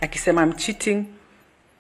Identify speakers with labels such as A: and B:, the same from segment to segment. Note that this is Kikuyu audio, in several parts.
A: Akisema I'm cheating.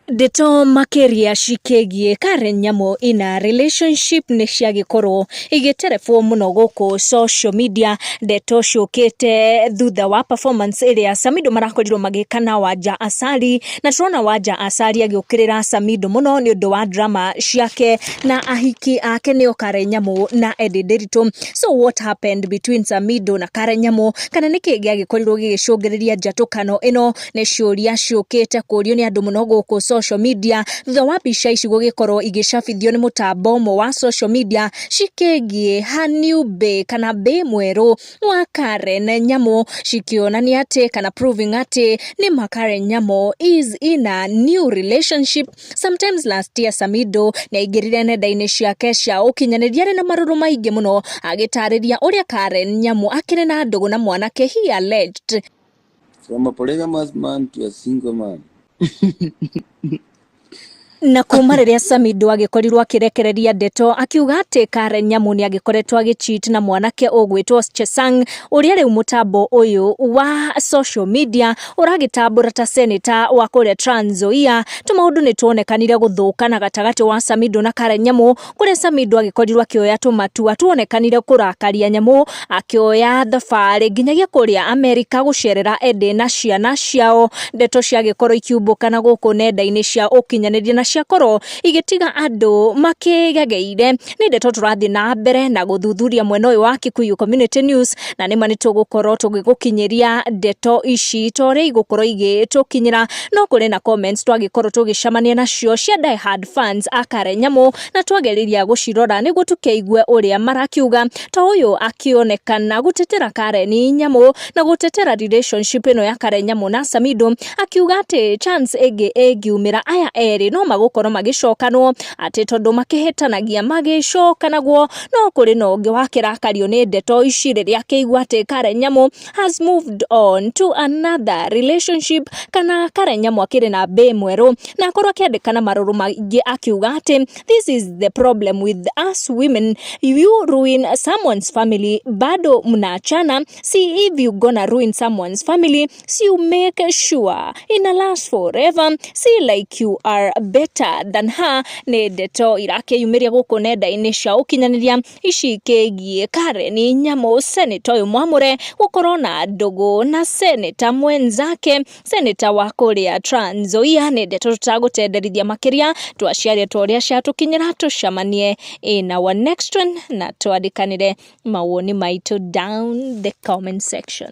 B: Ndeto makĩria cikĩgiĩ Karen Nyamu in a relationship nĩ ciagĩkorwo igĩterebwo mũno gũkũ social media. Ndeto ciũkĩte thutha wa performance ĩrĩa Samido marakorirwo magĩka na Wanja Asali, na tũrona Wanja Asali agĩũkĩrĩra Samido mũno nĩ ũndũ wa drama ciake na ahiki ake nĩo Karen Nyamu na Eddie Nderitu. So what happened between Samido na Karen Nyamu, kana nĩkĩ gĩagĩkorirwo gĩgĩcũngĩrĩria njatũkano ĩno? Nĩ ciũria ciũkĩte kũrio nĩ andũ mũno gũkũ social media thutha wa mbica ici gũgĩkorwo igĩcabithio nĩ mũtambo ũmwe wa social media cikĩgiĩ her new bae kana bae mwerũ wa Karen Nyamu, cikĩonania atĩ kana proving atĩ nĩ ma Karen Nyamu is in a new relationship. Sometimes last year Samido nĩ aingĩrire nenda-inĩ ciake cia ũkinyanĩria arĩ na marũrũ maingĩ mũno agĩtarĩria ũrĩa Karen Nyamu akĩrĩ na ndũgũ na mwanake he alleged.
C: From a polygamous man to a single man.
B: Na kuma rĩrĩa Samido agĩkorirwo akĩrekereria ndeto akiuga atĩ Karen Nyamu nĩ agĩkoretwo agĩcheat na mwanake ũgwĩtwo Chesang, ũrĩa rĩu mũtambo ũyũ wa social media ũragĩtambũra ta senator wa kũrĩa Trans Nzoia, tũmaũndũ nĩ tuonekanire gũthũkana gatagatĩ wa Samido na Karen Nyamu, kũrĩa Samido agĩkorirwo akĩoya tũmatua tuonekanire kũrakaria Nyamu, akĩoya thabarĩ nginyagia kũrĩa Amerika gũcerera Eddie na ciana ciao. Ndeto ciagĩkorwo ikiumbũkana gũkũ nenda-inĩ cia ũkinyanĩria na ciakorwo igĩtiga andũ makĩgegeire. Nĩ ndeto tũrathiĩ na mbere na gũthuthuria mwena ũyũ wa Kikuyu Community News, na nĩma nĩ tũgũkorwo tũgĩgũkinyĩria ndeto ici ta ũrĩa igũkorwo igĩtũkinyĩra. No kũrĩ na comments twagĩkorwo tũgĩcemania nacio cia die hard fans a Karen Nyamu, na twagĩrĩria gũcirora nĩguo tũkĩigue ũrĩa marakiuga, ta ũyũ akĩonekana gũtetera Karen Nyamu na gũtetera relationship ĩno ya Karen Nyamu na Samido, akiuga atĩ chance ĩngĩ ĩngiumĩra aya erĩ no magũkorwo magĩcokanwo, atĩ tondũ makĩhĩtanagia magĩcokanagwo. No kũrĩ na ũngĩ wakĩrakario nĩ ndeto ici rĩrĩa akĩigua atĩ Karen Nyamu has moved on to another relationship, kana Karen Nyamu akĩrĩ na bae mwerũ, na akorwo akĩandĩka na marũrũ maingĩ akiuga atĩ this is the problem with us women, you ruin someone's family, bado mnaachana. See, if you gonna ruin someone's family, see, you make sure ina last forever. See, like you are better than her. Nĩ ndeto irakĩyumĩria gũkũ nenda-inĩ cia ũkinyanĩria ici kĩgiĩ Karen Nyamu, senator ũyũ mwamũre, gũkorwo na ndũgũ na senator mwenzake, senator wa kũrĩa Trans Nzoia. Nĩ ndeto tũtagũtenderithia makĩria, twaciaria ta ũrĩa ciatũkinyĩra. Tũcemanie in our next one na twandĩkanĩre mawoni maitũ down the comment section.